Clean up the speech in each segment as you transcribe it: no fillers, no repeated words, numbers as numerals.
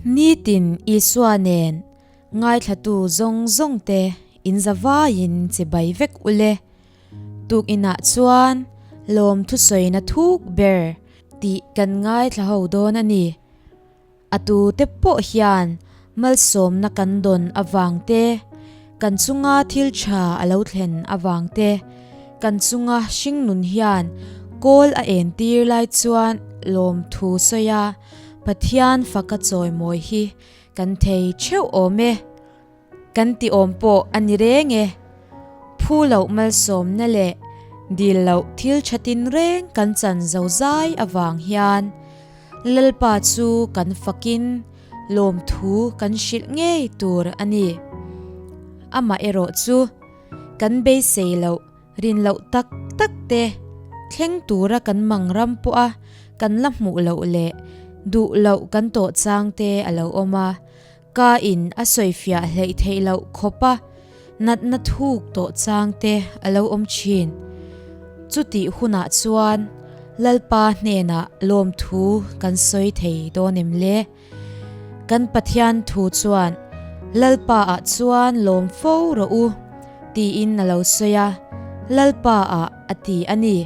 Nitin Isua nen ngaithlatu zawng zawngte in zavaiin chibai vek ule. Tukinah chuan lawmthusawina thuk ber tih kan ngaithla ho dawn a ni. A tute pawh hian malsawmna kan dawn avang te, kan chunga thil tha a lo thlen avang te, kan chunga hringnun hian kawl a entir lai chuan lawmthu sawi a, Pathian faka chawimawi hi kan thei theuh awm e. Kan ti awm pawh a ni reng e. Phu loh malsawmna leh dil loh thil tha tinreng kan chan zo zai avang hian Lalpa chu kan fakin lawmthu kan hrilh ngei tur a ni. Amaherawh chu kan beisei loh Rin loh tak tak te thleng tura kan mang ram pawha kan la hmuh loh leh duh loh kan tawh chang te a lo awm a, ka in a sawifiah hleih theih loh khawpa natna thuk tawh chang te a lo awm thin. Chutih hunah chuan Lalpa hnenah lawmthu kan sawi thei dawn em le? Kan Pathian thu chuan, Lalpa ah chuan lawm fo rawh u, tiin a lo sawi a, Lalpa ah a ti a ni.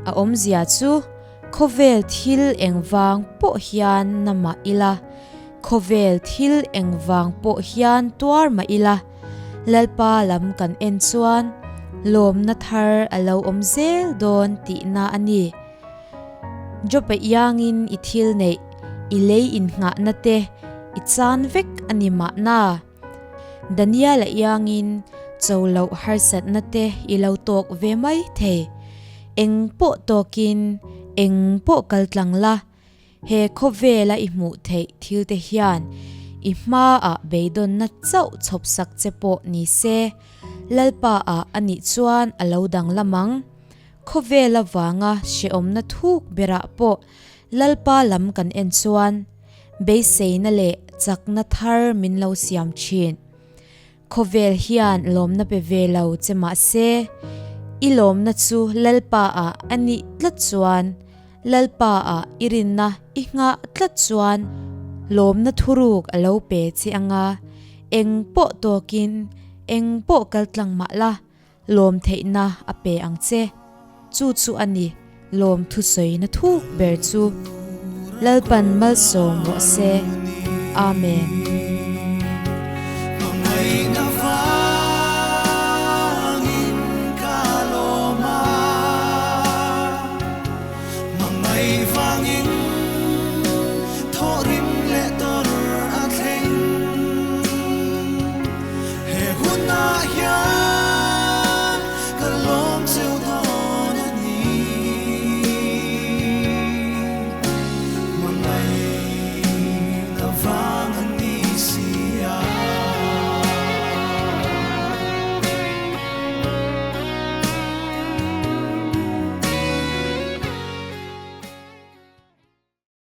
A awmzia chu, khawvel thil engvang pawh hian na mah ila, khawvel thil engvang pawh hian tuar mah ila, Lalpa lam kan en chuan lawmna thar a lo awm zel dawn tihna a ni. Jopa iangin i thil neih, i lei innghahna te i chan vek a ni mahna. Daniel-a iangin cho loh harsatna te i lo tawk ve mai thei. Eng pawh tawkin, eng pawh kal tlang la, he khawvela i hmuh theih thil te hian i hmaah beidawnna chauh chhawpsak che pawh ni se, Lalpa-ah a nih chuan a lo danglam ang. Khawvel avanga hrehawmna thuk berah pawh Lalpa lam kan en chuan beiseina leh chakna thar min lo siam thin. Khawvel hian lawmna pe ve lo che mah se, i lawmna chu Lalpa-ah a nih tlat chuan, Lalpa-ah i rinna i nghah tlat chuan lawmna thuruk a lo pe che anga, eng pawh tawkin eng pawh kal tlang mah la, Lawm theihna a pe ang che. Chu chu a ni, lawm thusawina thuk ber chu. Lalpan malsawm rawh se. Amen.